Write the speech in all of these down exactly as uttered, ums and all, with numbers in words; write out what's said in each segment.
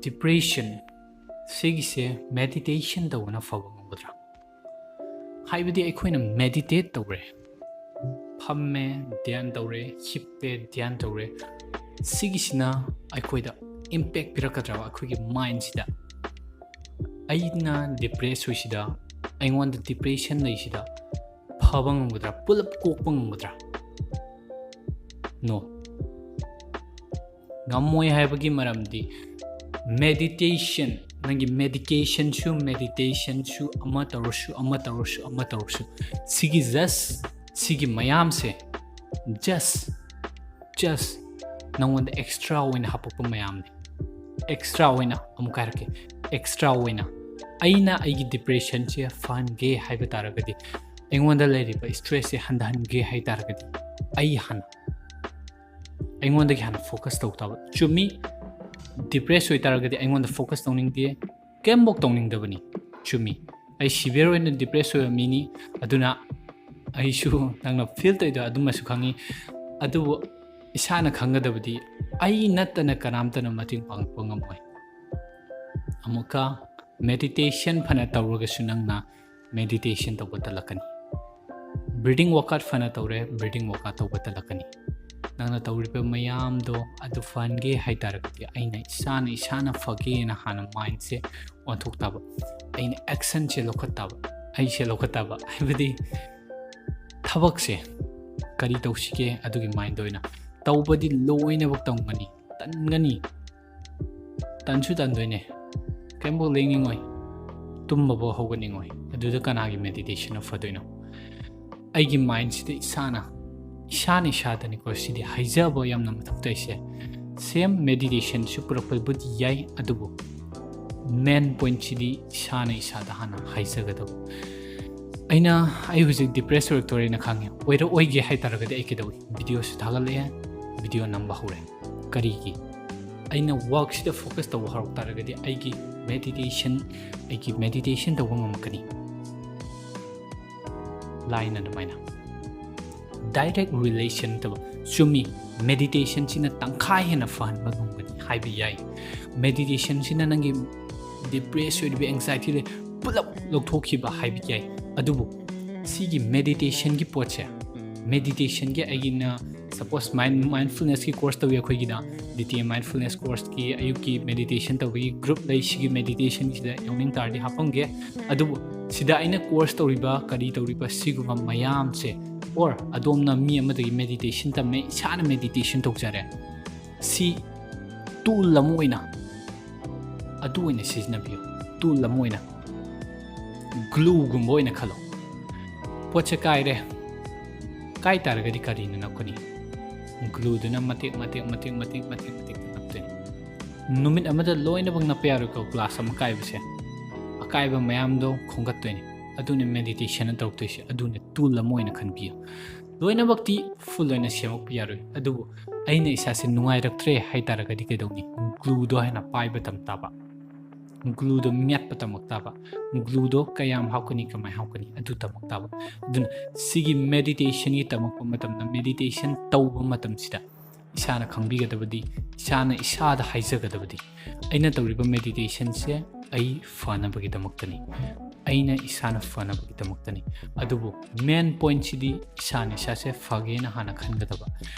Depression ꯁꯤꯒꯤꯁꯦ meditation ꯇꯧꯕꯅ ꯐꯕ ꯉꯝꯒꯗ꯭ꯔꯥ? ꯍꯥꯏꯕꯗꯤ ꯑꯩꯈꯣꯏꯅ meditate ꯇꯧꯔꯦ, ꯐꯝꯃꯦ, ꯙ꯭ꯌꯥꯟ ꯇꯧꯔꯦ, ꯍꯤꯞꯄꯦ, ꯙ꯭ꯌꯥꯟ ꯇꯧꯔꯦ, ꯁꯤꯒꯤꯁꯤꯅ ꯑꯩꯈꯣꯏꯗ impact ꯄꯤꯔꯛꯀꯗ꯭ꯔꯕ? ꯑꯩꯈꯣꯏꯒꯤ mindꯁꯤꯗ, ꯑꯩꯅ depress ꯑꯣꯏꯁꯤꯗ ꯑꯩꯉꯣꯟꯗ depression ꯂꯩꯁꯤꯗ ꯐꯕ ꯉꯝꯒꯗ꯭ꯔꯥ? ꯄꯨꯂꯞ ꯀꯣꯛꯄ ꯉꯝꯒꯗ꯭ꯔꯥ? No. ꯉꯝꯃꯣꯏ ꯍꯥꯏꯕꯒꯤ ꯃꯔꯝꯗꯤ meditation, ꯅꯪꯒꯤ medicationꯁꯨ, meditationꯁꯨ, ꯑꯃ ꯇꯧꯔꯁꯨ, ꯑꯃ ꯇꯧꯔꯁꯨ, ꯑꯃ ꯇꯧꯔꯁꯨ, ꯁꯤꯒꯤ just, ꯁꯤꯒꯤ ꯃꯌꯥꯝꯁꯦ just, just ꯅꯪꯉꯣꯟꯗ extra ꯑꯣꯏꯅ ꯍꯥꯄꯛꯄ ꯃꯌꯥꯝꯅꯤ꯫ Extra ꯑꯣꯏꯅ, ꯑꯃꯨꯛ ꯍꯥꯏꯔꯛꯀꯦ, extra ꯑꯣꯏꯅ ꯑꯩꯅ ꯑꯩꯒꯤ depressionꯁꯦ ꯐꯍꯟꯒꯦ ꯍꯥꯏꯕ ꯇꯥꯔꯒꯗꯤ, ꯑꯩꯉꯣꯟꯗ ꯂꯩꯔꯤꯕ stressꯁꯦ ꯍꯟꯊꯍꯟꯒꯦ ꯍꯥꯏ ꯇꯥꯔꯒꯗꯤ, ꯑꯩ ꯍꯥꯟꯅ, ꯑꯩꯉꯣꯟꯗꯒꯤ ꯍꯥꯟꯅ focus ꯇꯧ ꯇꯥꯕ꯫ ꯆꯨꯝꯃꯤ, depress ꯑꯣꯏꯇꯥꯔꯒꯗꯤ ꯑꯩꯉꯣꯟꯗ focus ꯇꯧꯅꯤꯡꯗꯦ, ꯀꯩꯝꯐꯧ ꯇꯧꯅꯤꯡꯗꯕꯅꯤ꯫ ꯆꯨꯝꯃꯤ, ꯑꯩ severe ꯑꯣꯏꯅ depress ꯑꯣꯏꯕ ꯃꯤꯅꯤ꯫ ꯑꯗꯨꯅ ꯑꯩꯁꯨ, ꯅꯪꯅ feel ꯇꯧꯔꯤꯗꯣ ꯑꯗꯨꯃꯁꯨ ꯈꯪꯉꯤ꯫ ꯑꯗꯨꯕꯨ ꯏꯁꯥꯅ ꯈꯪꯒꯗꯕꯗꯤ, ꯑꯩ ꯅꯠꯇꯅ ꯀꯅꯥꯝꯇꯅ ꯃꯇꯦꯡ ꯄꯥꯡꯉꯛꯄ ꯉꯝꯃꯣꯏ꯫ ꯑꯃꯨꯛꯀ, meditation ꯐꯅ ꯇꯧꯔꯒꯁꯨ ꯅꯪꯅ meditation ꯇꯧꯕ ꯇꯜꯂꯛꯀꯅꯤ꯫ Breathing workout ꯐꯅ ꯇꯧꯔꯦ, breathing workout ꯇꯧꯕ ꯇꯜꯂꯛꯀꯅꯤ꯫ ꯅꯪꯅ ꯇꯧꯔꯤꯕ ꯃꯌꯥꯝꯗꯣ ꯑꯗꯨ ꯐꯍꯟꯒꯦ ꯍꯥꯏ ꯇꯥꯔꯒꯗꯤ, ꯑꯩꯅ ꯏꯁꯥꯅ, ꯏꯁꯥꯅ ꯐꯒꯦꯅ ꯍꯥꯟꯅ mindꯁꯦ ꯑꯣꯟꯊꯣꯛ ꯇꯥꯕ, ꯑꯩꯅ actionꯁꯦ ꯂꯧꯈꯠ ꯇꯥꯕ, ꯑꯩꯁꯦ ꯂꯧꯈꯠ ꯇꯥꯕ꯫ ꯍꯥꯏꯕꯗꯤ ꯊꯕꯛꯁꯦ ꯀꯔꯤ ꯇꯧꯁꯤꯒꯦ, ꯑꯗꯨꯒꯤ mindꯗ ꯑꯣꯏꯅ ꯇꯧꯕꯗꯤ ꯂꯣꯏꯅꯃꯛ ꯇꯧꯒꯅꯤ, ꯇꯟꯒꯅꯤ, ꯇꯟꯁꯨ ꯇꯟꯗꯣꯏꯅꯦ, ꯀꯩꯝꯐꯥꯎ ꯂꯦꯡꯅꯤꯡꯉꯣꯏ, ꯇꯨꯝꯕꯐꯥꯎ ꯍꯧꯒꯠꯅꯤꯡꯉꯣꯏ꯫ ꯑꯗꯨꯗ ꯀꯅꯥꯒꯤ meditationꯅ ꯐꯗꯣꯏꯅꯣ? ꯑꯩꯒꯤ mindꯁꯤꯗ ꯏꯁꯥꯅ, ꯏꯁꯥꯅ ꯏꯁꯥꯗꯅꯤꯀꯣ ꯁꯤꯗꯤ ꯍꯥꯏꯖꯕ ꯌꯥꯝꯅ ꯃꯊꯧ ꯇꯥꯏꯁꯦ꯫ Same meditationꯁꯨ ꯄꯨꯔꯛꯄꯕꯨꯗꯤ ꯌꯥꯏ, ꯑꯗꯨꯕꯨ main pointꯁꯤꯗꯤ ꯏꯁꯥꯅ ꯏꯁꯥꯗ ꯍꯥꯟꯅ ꯍꯥꯏꯖꯒꯗꯕ꯫ ꯑꯩꯅ, ꯑꯩ ꯍꯧꯖꯤꯛ depress ꯑꯣꯏꯔꯛꯇꯣꯔꯦꯅ ꯈꯪꯉꯦ, ꯑꯣꯏꯔꯛꯑꯣꯏꯒꯦ ꯍꯥꯏ ꯇꯥꯔꯒꯗꯤ ꯑꯩ ꯀꯩꯗꯧꯏ? Videoꯁꯨ ꯊꯥꯒꯠꯂꯛꯑꯦ, video ꯅꯝꯕ ꯍꯧꯔꯦ꯫ ꯀꯔꯤꯒꯤ? ꯑꯩꯅ workꯁꯤꯗ focus ꯇꯧꯕ ꯍꯧꯔꯛ ꯇꯥꯔꯒꯗꯤ ꯑꯩꯒꯤ meditation, ꯑꯩꯒꯤ meditation ꯇꯧꯕ ꯉꯝꯃꯛꯀꯅꯤ꯫ Line ꯑꯗꯨꯃꯥꯏꯅ direct relation ꯅꯠꯇꯕ, ꯆꯨꯝꯃꯤ, meditationꯁꯤꯅ ꯇꯪꯈꯥꯏ ꯍꯦꯟꯅ ꯐꯍꯟꯕ ꯉꯝꯒꯅꯤ꯫ ꯍꯥꯏꯕ ꯌꯥꯏ꯫ ꯃꯦꯗꯤꯇꯦꯁꯟꯁꯤꯅ ꯅꯪꯒꯤ ꯗꯤꯄ꯭ꯔꯦꯁ ꯑꯣꯏꯔꯤꯕ, ꯑꯦꯡꯖꯥꯏꯇꯤ ꯂꯩ, ꯄꯨꯂꯞ ꯂꯧꯊꯣꯛꯈꯤꯕ ꯍꯥꯏꯕ ꯌꯥꯏ꯫ ꯑꯗꯨꯕꯨ ꯁꯤꯒꯤ ꯃꯦꯗꯤꯇꯦꯁꯟꯒꯤ ꯄꯣꯠꯁꯦ, ꯃꯦꯗꯤꯇꯦꯁꯟꯒꯤ ꯑꯩꯒꯤꯅ ꯁꯄꯣꯁ ꯃꯥꯏꯟ ꯃꯥꯏꯟꯐꯨꯜꯅꯦꯁꯀꯤ ꯀꯣꯔꯁ ꯇꯧꯏ ꯑꯩꯈꯣꯏꯒꯤꯅ, ꯗꯤ ꯇꯤ ꯑꯦ ꯃꯥꯏꯟꯐꯨꯜꯅꯦꯁ ꯀꯣꯔꯁꯀꯤ ꯑꯌꯨꯛꯀꯤ ꯃꯦꯗꯤꯇꯦꯁꯟ ꯇꯧꯕꯒꯤ ꯒ꯭ꯔꯨꯞ ꯂꯩ꯫ ꯁꯤꯒꯤ ꯃꯦꯗꯤꯇꯦꯁꯟꯁꯤꯗ ꯌꯥꯎꯅꯤꯡ ꯇꯥꯔꯗꯤ ꯍꯥꯞꯄꯝꯒꯦ꯫ ꯑꯗꯨꯕꯨ ꯁꯤꯗ ꯑꯩꯅ ꯀꯣꯔꯁ ꯇꯧꯔꯤꯕ, ꯀꯔꯤ ꯇꯧꯔꯤꯕ, ꯁꯤꯒꯨꯝꯕ ꯃꯌꯥꯝꯁꯦ, ꯑꯣꯔ ꯑꯗꯣꯝꯅ ꯃꯤ ꯑꯃꯗꯒꯤ ꯃꯦꯗꯤꯇꯦꯁꯟ ꯇꯝꯃꯦ, ꯏꯁꯥꯅ ꯃꯦꯗꯤꯇꯦꯁꯟ ꯇꯧꯖꯔꯦ, ꯁꯤ ꯇꯨꯜ ꯑꯃ ꯑꯣꯏꯅ, ꯑꯗꯨ ꯑꯣꯏꯅ ꯁꯤꯖꯤꯟꯅꯕꯤꯌꯨ꯫ ꯇꯨꯜ ꯑꯃ ꯑꯣꯏꯅ, ꯒ꯭ꯂꯨꯒꯨꯝꯕ ꯑꯣꯏꯅ ꯈꯜꯂꯣ꯫ ꯄꯣꯠꯁꯦ ꯀꯥꯏꯔꯦ, ꯀꯥꯏ ꯇꯥꯔꯒꯗꯤ ꯀꯔꯤꯅ ꯅꯞꯀꯅꯤ? ꯒ꯭ꯂꯨꯗꯨꯅ ꯃꯇꯦꯛ ꯃꯇꯦꯛ ꯃꯇꯦꯛ ꯃꯇꯦꯛ ꯃꯇꯦꯛ ꯃꯇꯦꯛ ꯅꯞꯇꯣꯏꯅꯤ꯫ ꯅꯨꯃꯤꯠ ꯑꯃꯗ ꯂꯣꯏꯅꯃꯛ ꯅꯞꯄ ꯌꯥꯔꯣꯏꯀꯣ, ꯒ꯭ꯂꯥꯁ ꯑꯃ ꯀꯥꯏꯕꯁꯦ꯫ ꯑꯀꯥꯏꯕ ꯃꯌꯥꯝꯗꯣ ꯈꯣꯝꯒꯠꯇꯣꯏꯅꯤ꯫ ꯑꯗꯨꯅꯤ ꯃꯦꯗꯤꯇꯦꯁꯟꯅ ꯇꯧꯔꯛꯇꯣꯏꯁꯦ꯫ ꯑꯗꯨꯅꯤ ꯇꯨꯜ ꯑꯃ ꯑꯣꯏꯅ ꯈꯟꯕꯤꯌꯨ꯫ ꯂꯣꯏꯅꯃꯛꯇꯤ ꯐꯨꯜ ꯑꯣꯏꯅ ꯁꯦꯝꯃꯛꯄ ꯌꯥꯔꯣꯏ, ꯑꯗꯨꯕꯨ ꯑꯩꯅ ꯏꯁꯥꯁꯦ ꯅꯨꯡꯉꯥꯏꯔꯛꯇ꯭ꯔꯦ ꯍꯥꯏꯇꯥꯔꯒꯗꯤ ꯀꯩꯗꯧꯅꯤ? ꯒ꯭ꯂꯨꯗꯣ ꯍꯦꯟꯅ ꯄꯥꯏꯕ ꯇꯝ ꯇꯥꯕ, ꯒ꯭ꯂꯨꯗꯣ ꯃꯦꯠꯄ ꯇꯝꯃꯛ ꯇꯥꯕ, ꯒ꯭ꯂꯨꯗꯣ ꯀꯌꯥꯝ ꯍꯥꯞꯀꯅꯤ, ꯀꯃꯥꯏꯅ ꯍꯥꯞꯀꯅꯤ, ꯑꯗꯨ ꯇꯝꯃꯛ ꯇꯥꯕ꯫ ꯑꯗꯨꯅ ꯁꯤꯒꯤ ꯃꯦꯗꯤꯇꯦꯁꯟꯒꯤ ꯇꯝꯃꯛꯄ ꯃꯇꯝꯗ, ꯃꯦꯗꯤꯇꯦꯁꯟ ꯇꯧꯕ ꯃꯇꯝꯁꯤꯗ ꯏꯁꯥꯅ ꯈꯪꯕꯤꯒꯗꯕꯗꯤ, ꯏꯁꯥꯅ ꯏꯁꯥꯗ ꯍꯥꯏꯖꯒꯗꯕꯗꯤ, ꯑꯩꯅ ꯇꯧꯔꯤꯕ ꯃꯦꯗꯤꯇꯦꯁꯟꯁꯦ ꯑꯩ ꯐꯅꯕꯒꯤꯗꯃꯛꯇꯅꯤ, ꯑꯩꯅ ꯏꯁꯥꯅ ꯐꯅꯕꯒꯤꯗꯃꯛꯇꯅꯤ꯫ ꯑꯗꯨꯕꯨ ꯃꯦꯟ ꯄꯣꯏꯟꯁꯤꯗꯤ ꯏꯁꯥꯅ ꯏꯁꯥꯁꯦ ꯐꯒꯦꯅ ꯍꯥꯟꯅ ꯈꯟꯒꯗꯕ꯫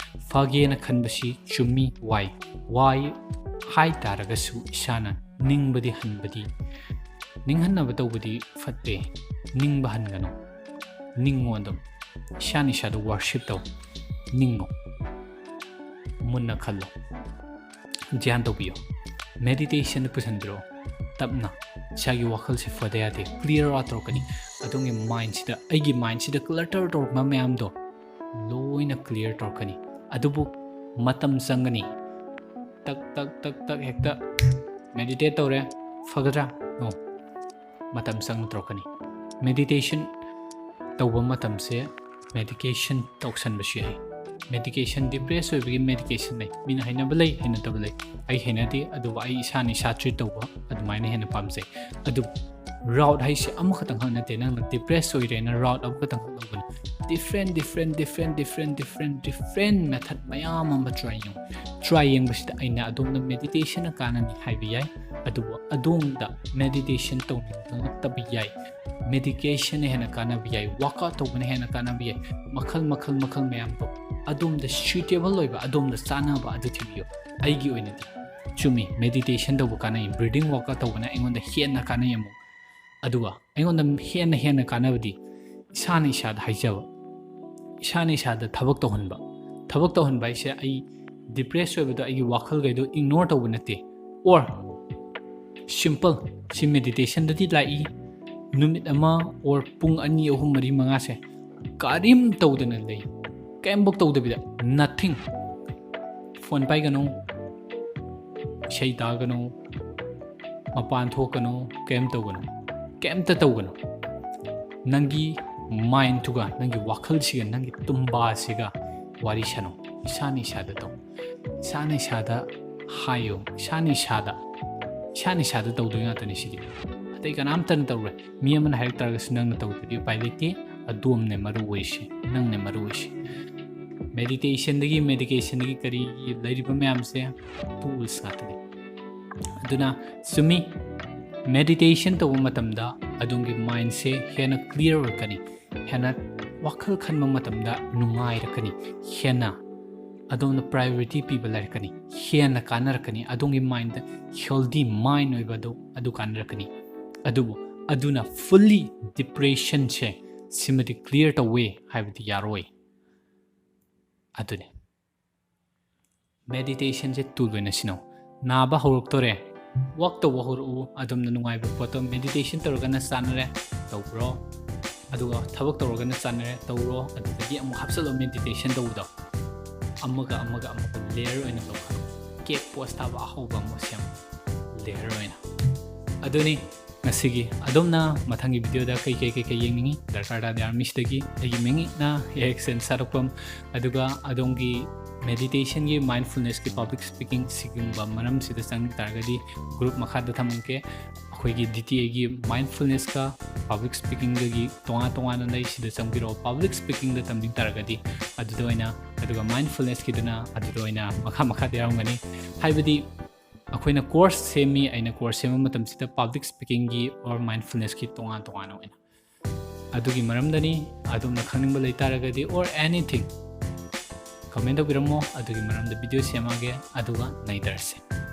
ꯐꯒꯦꯅ ꯈꯟꯕꯁꯤ ꯆꯨꯝꯃꯤ꯫ ꯋꯥꯏ? ꯋꯥꯏ ꯍꯥꯏ ꯇꯥꯔꯒꯁꯨ ꯏꯁꯥꯅ ꯅꯤꯡꯕꯗꯤ ꯍꯟꯕꯗꯤ, ꯅꯤꯡꯍꯟꯅꯕ ꯇꯧꯕꯗꯤ ꯐꯠꯇꯦ꯫ ꯅꯤꯡꯕ ꯍꯟꯒꯅꯨ꯫ ꯅꯤꯡꯉꯣ ꯑꯗꯨꯝ꯫ ꯏꯁꯥꯅ ꯏꯁꯥꯗ ꯋꯥꯔꯁꯤꯞ ꯇꯧ꯫ ꯅꯤꯡꯉꯣ꯫ ꯃꯨꯟꯅ ꯈꯜꯂꯣ꯫ ꯙ꯭ꯌꯥꯟ ꯇꯧꯕꯤꯌꯣ꯫ ꯃꯦꯗꯤꯇꯦꯁꯟꯗ ꯄꯨꯁꯤꯟꯕꯤꯔꯣ꯫ ꯇꯞꯅ꯫ ꯏꯁꯥꯒꯤ ꯋꯥꯈꯜꯁꯦ ꯐꯗ ꯌꯥꯗꯦ꯫ ꯀ꯭ꯂꯤꯌꯥꯔ ꯑꯥꯎꯠ ꯇꯧꯔꯛꯀꯅꯤ꯫ ꯑꯗꯣꯝꯒꯤ ꯃꯥꯏꯟꯁꯤꯗ, ꯑꯩꯒꯤ ꯃꯥꯏꯟꯁꯤꯗ ꯀ꯭ꯂꯇꯔ ꯇꯧꯔꯛꯄ ꯃꯌꯥꯝꯗꯣ ꯂꯣꯏꯅ ꯀ꯭ꯂꯤꯌꯥꯔ ꯇꯧꯔꯛꯀꯅꯤ꯫ ꯑꯗꯨꯕꯨ ꯃꯇꯝ ꯆꯪꯒꯅꯤ꯫ ꯇꯛ, ꯇꯛ, ꯇꯛ, ꯇꯛ ꯍꯦꯛꯇ ꯃꯦꯗꯤꯇꯦꯠ ꯇꯧꯔꯦ, ꯐꯒꯗ꯭ꯔꯥ? ꯅꯣ꯫ ꯃꯇꯝ ꯆꯪꯅ ꯇꯧꯔꯛꯀꯅꯤ꯫ ꯃꯦꯗꯤꯇꯦꯁꯟ ꯇꯧꯕ ꯃꯇꯝꯁꯦ ꯃꯦꯗꯤꯀꯦꯁꯟ ꯇꯧꯁꯟꯕꯁꯨ ꯌꯥꯏ꯫ ꯃꯦꯗꯤꯀꯦꯁꯟ, ꯗꯤꯄ꯭ꯔꯦꯁ ꯑꯣꯏꯕꯒꯤ ꯃꯦꯗꯤꯀꯦꯁꯟ ꯂꯩ꯫ ꯃꯤꯅ ꯍꯩꯅꯕ ꯂꯩ, ꯍꯩꯅꯗꯕ ꯂꯩ꯫ ꯑꯩ ꯍꯩꯅꯗꯦ, ꯑꯗꯨꯕꯨ ꯑꯩ ꯏꯁꯥꯅ ꯏꯁꯥ ꯇ꯭ꯔꯤꯠ ꯇꯧꯕ ꯑꯗꯨꯃꯥꯏꯅ ꯍꯦꯟꯅ ꯄꯥꯝꯖꯩ꯫ ꯑꯗꯨ ꯔꯥꯎꯠ ꯍꯥꯏꯁꯦ ꯑꯃꯈꯛꯇꯪꯈꯛ ꯅꯠꯇꯦ, ꯅꯪꯅ ꯗꯤꯄ꯭ꯔꯦꯁ ꯑꯣꯏꯔꯦꯅ ꯔꯥꯎꯠ ꯑꯃꯈꯛꯇꯪꯈꯛ ꯂꯧꯒꯅꯨ꯫ Different, different, different, different, different, different method ꯃꯌꯥꯝ ꯑꯃ ꯇ꯭ꯔꯥꯏ ꯌꯦꯡꯉꯨ꯫ ꯇ꯭ꯔꯥꯏ ꯌꯦꯡꯕꯁꯤꯗ ꯑꯩꯅ ꯑꯗꯣꯝꯗ ꯃꯦꯗꯤꯇꯦꯁꯟꯅ ꯀꯥꯟꯅꯅꯤ ꯍꯥꯏꯕ ꯌꯥꯏ, ꯑꯗꯨꯕꯨ ꯑꯗꯣꯝꯗ ꯃꯦꯗꯤꯇꯦꯁꯟ ꯇꯧꯅꯤꯡꯉꯛꯇꯕ ꯌꯥꯏ, ꯃꯦꯗꯤꯀꯦꯁꯟꯅ ꯍꯦꯟꯅ ꯀꯥꯟꯅꯕ ꯌꯥꯏ, ꯋꯥꯛꯑꯥꯎꯠ ꯇꯧꯕꯅ ꯍꯦꯟꯅ ꯀꯥꯟꯅꯕ ꯌꯥꯏ, ꯃꯈꯜ ꯃꯈꯜ ꯃꯈꯜ ꯃꯌꯥꯝ ꯇꯧ꯫ ꯑꯗꯣꯝꯗ ꯁ꯭ꯌꯨꯇꯦꯕꯜ ꯑꯣꯏꯕ, ꯑꯗꯣꯝꯗ ꯆꯥꯟꯅꯕ ꯑꯗꯨ ꯊꯤꯕꯤꯌꯨ꯫ ꯑꯩꯒꯤ ꯑꯣꯏꯅꯗꯤ ꯆꯨꯝꯃꯤ, ꯃꯦꯗꯤꯇꯦꯁꯟ ꯇꯧꯕ ꯀꯥꯟꯅꯩ, ꯕ꯭ꯔꯤꯗꯤꯡ ꯋꯥꯛꯑꯥꯎꯠ ꯇꯧꯕꯅ ꯑꯩꯉꯣꯟꯗ ꯍꯦꯟꯅ ꯀꯥꯟꯅꯩ ꯑꯃꯨꯛ꯫ ꯑꯗꯨꯒ ꯑꯩꯉꯣꯟꯗ ꯍꯦꯟꯅ ꯍꯦꯟꯅ ꯀꯥꯟꯅꯕꯗꯤ ꯏꯁꯥꯅ ꯏꯁꯥꯗ ꯍꯥꯏꯖꯕ, ꯏꯁꯥꯅ ꯏꯁꯥꯗ ꯊꯕꯛ ꯇꯧꯍꯟꯕ꯫ ꯊꯕꯛ ꯇꯧꯍꯟꯕ ꯍꯥꯏꯁꯦ ꯑꯩ ꯗꯤꯄ꯭ꯔꯦꯁ ꯑꯣꯏꯕꯗꯣ, ꯑꯩꯒꯤ ꯋꯥꯈꯜꯈꯩꯗꯣ ꯏꯒꯅꯣꯔ ꯇꯧꯕ ꯅꯠꯇꯦ꯫ ꯑꯣꯔ ꯁꯤꯝꯄꯜ, ꯁꯤ ꯃꯦꯗꯤꯇꯦꯁꯟꯗꯗꯤ ꯂꯥꯛꯏ, ꯅꯨꯃꯤꯠ ꯑꯃ ꯑꯣꯔ ꯄꯨꯡ ꯑꯅꯤ, ꯑꯍꯨꯝ, ꯃꯔꯤ, ꯃꯉꯥꯁꯦ ꯀꯔꯤꯝ ꯇꯧꯗꯅ ꯂꯩ, ꯀꯔꯤꯝꯐꯧ ꯇꯧꯗꯕꯤꯗ, ꯅꯊꯤꯡ꯫ ꯐꯣꯟ ꯄꯥꯏꯒꯅꯨ, ꯏꯁꯩ ꯇꯥꯒꯅꯨ, ꯃꯄꯥꯟ ꯊꯣꯛꯀꯅꯨ, ꯀꯔꯤꯝ ꯇꯧꯒꯅꯨ, ꯀꯔꯤꯝꯇ ꯇꯧꯒꯅꯨ꯫ ꯅꯪꯒꯤ ꯃꯥꯏꯟꯗꯨꯒ, ꯅꯪꯒꯤ ꯋꯥꯈꯜꯁꯤꯒ, ꯅꯪꯒꯤ ꯇꯨꯝꯕꯥꯁꯤꯒ ꯋꯥꯔꯤ ꯁꯥꯅꯧ꯫ ꯏꯁꯥꯅ ꯏꯁꯥꯗ ꯇꯧ, ꯏꯁꯥꯅ ꯏꯁꯥꯗ ꯍꯥꯏꯌꯨ, ꯏꯁꯥꯅ ꯏꯁꯥꯗ, ꯏꯁꯥꯅ ꯏꯁꯥꯗ ꯇꯧꯗꯣꯏ ꯉꯥꯛꯇꯅꯤ ꯁꯤꯗꯤ꯫ ꯑꯇꯩ ꯀꯅꯥꯝꯇꯅ ꯇꯧꯔꯣꯏ꯫ ꯃꯤ ꯑꯃꯅ ꯍꯥꯏꯔꯛ ꯇꯥꯔꯒꯁꯨ ꯅꯪꯅ ꯇꯧꯗ꯭ꯔꯗꯤ ꯎꯄꯥꯏ ꯂꯩꯇꯦ꯫ ꯑꯗꯣꯝꯅꯦ ꯃꯔꯨ ꯑꯣꯏꯁꯦ, ꯅꯪꯅꯦ ꯃꯔꯨ ꯑꯣꯏꯁꯦ꯫ ꯃꯦꯗꯤꯇꯦꯁꯟꯗꯒꯤ, ꯃꯦꯗꯤꯀꯦꯁꯟꯗꯒꯤ ꯀꯔꯤꯒꯤ ꯂꯩꯔꯤꯕ ꯃꯌꯥꯝꯁꯦ ꯇꯨꯜꯁ ꯉꯥꯛꯇꯅꯤ꯫ ꯑꯗꯨꯅ ꯆꯨꯝꯃꯤ, ꯃꯦꯗꯤꯇꯦꯁꯟ ꯇꯧꯕ ꯃꯇꯝꯗ ꯑꯗꯣꯝꯒꯤ ꯃꯥꯏꯟꯁꯦ ꯍꯦꯟꯅ ꯀ꯭ꯂꯤꯌꯥꯔ ꯑꯣꯏꯔꯛꯀꯅꯤ, ꯍꯦꯟꯅ ꯋꯥꯈꯜ ꯈꯟꯕ ꯃꯇꯝꯗ ꯅꯨꯡꯉꯥꯏꯔꯛꯀꯅꯤ, ꯍꯦꯟꯅ ꯑꯗꯣꯝꯅ ꯄ꯭ꯔꯥꯏꯌꯣꯔꯤꯇꯤ ꯄꯤꯕ ꯂꯩꯔꯛꯀꯅꯤ, ꯍꯦꯟꯅ ꯀꯥꯟꯅꯔꯛꯀꯅꯤ, ꯑꯗꯣꯝꯒꯤ ꯃꯥꯏꯟꯗ ꯍꯦꯜꯗꯤ ꯃꯥꯏꯟ ꯑꯣꯏꯕ ꯑꯗꯨ, ꯑꯗꯨ ꯀꯥꯟꯅꯔꯛꯀꯅꯤ꯫ ꯑꯗꯨꯕꯨ ꯑꯗꯨꯅ ꯐꯨꯜꯂꯤ ꯗꯤꯄ꯭ꯔꯦꯁꯟꯁꯦ ꯁꯤꯃꯗꯤ ꯀ꯭ꯂꯤꯌꯥꯔ ꯇꯧꯋꯦ ꯍꯥꯏꯕꯗꯤ ꯌꯥꯔꯣꯏ꯫ ꯑꯗꯨꯅꯤ꯫ ꯃꯦꯗꯤꯇꯦꯁꯟꯁꯦ ꯇꯨꯜ ꯑꯣꯏꯅ ꯁꯤꯟꯅꯧ꯫ ꯅꯥꯕ ꯍꯧꯔꯛꯇꯣꯔꯦ, ꯋꯥꯛ ꯇꯧꯕ ꯍꯧꯔꯛꯎ, ꯑꯗꯣꯝꯅ ꯅꯨꯡꯉꯥꯏꯕ ꯄꯣꯠꯇꯣ꯫ ꯃꯦꯗꯤꯇꯦꯁꯟ ꯇꯧꯔꯒꯅ ꯆꯥꯟꯅꯔꯦ, ꯇꯧꯕ꯭ꯔꯣ? ꯑꯗꯨꯒ ꯊꯕꯛ ꯇꯧꯔꯒꯅ ꯆꯥꯟꯅꯔꯦ, ꯇꯧꯔꯣ꯫ ꯑꯗꯨꯗꯒꯤ ꯑꯃꯨꯛ ꯍꯥꯞꯆꯜꯂꯣ ꯃꯦꯗꯤꯇꯦꯁꯟ ꯇꯧꯕꯗꯣ꯫ ꯑꯃꯒ ꯑꯃꯒ ꯑꯃꯒ ꯂꯦꯌꯔ ꯑꯣꯏꯅ ꯇꯧꯈꯠꯂꯣ꯫ ꯀꯦꯛ ꯄꯣꯁ ꯊꯥꯕ ꯑꯍꯧꯕ ꯑꯃ ꯁꯦꯝꯃꯣ, ꯂꯦꯌꯔ ꯑꯣꯏꯅ꯫ ꯑꯗꯨꯅꯤ ꯉꯁꯤꯒꯤ꯫ ꯑꯗꯣꯝꯅ ꯃꯊꯪꯒꯤ ꯚꯤꯗꯤꯑꯣꯗ ꯀꯩ ꯀꯩ ꯀꯩ ꯀꯩ ꯌꯦꯡꯅꯤꯡꯉꯤ? ꯗꯔꯀꯥꯔ ꯇꯥꯗꯦ ꯑꯥꯔꯃꯤꯁꯇꯒꯤ꯫ ꯑꯩꯒꯤ ꯃꯤꯡꯅ ꯑꯦ ꯑꯦꯛꯁ ꯑꯦꯟ ꯁꯥꯔꯛꯄꯝ꯫ ꯑꯗꯨꯒ ꯑꯗꯣꯝꯒꯤ ꯃꯦꯗꯤꯇꯦꯁꯟꯒꯤ, ꯃꯥꯏꯟꯐꯨꯜꯅꯦꯁꯀꯤ, ꯄꯕ꯭ꯂꯤꯛ ꯁ꯭ꯄꯤꯀꯤꯡ, ꯁꯤꯒꯨꯝꯕ ꯃꯔꯝꯁꯤꯗ ꯆꯪꯅꯤꯡ ꯇꯥꯔꯒꯗꯤ ꯒ꯭ꯔꯨꯞ ꯃꯈꯥꯗ ꯊꯝꯃꯝꯒꯦ꯫ ꯑꯩꯈꯣꯏꯒꯤ ꯗꯤ ꯇꯤ ꯑꯦꯒꯤ ꯃꯥꯏꯟꯐꯨꯜꯅꯦꯁꯀ ꯄꯕ꯭ꯂꯤꯛ ꯁ꯭ꯄꯤꯀꯤꯡꯒꯒꯤ ꯇꯣꯉꯥꯟ ꯇꯣꯉꯥꯟꯅ ꯂꯩ꯫ ꯁꯤꯗ ꯆꯪꯕꯤꯔꯛꯑꯣ꯫ ꯄꯕ꯭ꯂꯤꯛ ꯁ꯭ꯄꯤꯀꯤꯡꯗ ꯇꯝꯅꯤꯡ ꯇꯥꯔꯒꯗꯤ ꯑꯗꯨꯗ ꯑꯣꯏꯅ, ꯑꯗꯨꯒ ꯃꯥꯏꯟꯐꯨꯜꯅꯦꯁꯀꯤꯗꯨꯅ ꯑꯗꯨꯗ ꯑꯣꯏꯅ ꯃꯈꯥ ꯃꯈꯥꯗ ꯌꯥꯎꯔꯝꯒꯅꯤ꯫ ꯍꯥꯏꯕꯗꯤ ꯑꯩꯈꯣꯏꯅ ꯀꯣꯔꯁ ꯁꯦꯝꯃꯤ, ꯑꯩꯅ ꯀꯣꯔꯁ ꯁꯦꯝꯕ ꯃꯇꯝꯁꯤꯗ ꯄꯕ꯭ꯂꯤꯛ ꯁ꯭ꯄꯤꯀꯤꯡꯒꯤ ꯑꯣꯔ ꯃꯥꯏꯟꯐꯨꯜꯅꯦꯁꯀꯤ ꯇꯣꯉꯥꯟ ꯇꯣꯉꯥꯟꯅ ꯑꯣꯏꯅ꯫ ꯑꯗꯨꯒꯤ ꯃꯔꯝꯗꯅꯤ꯫ ꯑꯗꯣꯝꯅ ꯈꯪꯅꯤꯡꯕ ꯂꯩꯇꯥꯔꯒꯗꯤ or anything comment ꯇꯧꯕꯤꯔꯝꯃꯣ꯫ ꯑꯗꯨꯒꯤ ꯃꯔꯝꯗ ꯚꯤꯗꯤꯑꯣ ꯁꯦꯝꯃꯛꯑꯒꯦ, ꯑꯗꯨꯒ ꯅꯩꯅꯔꯁꯦ꯫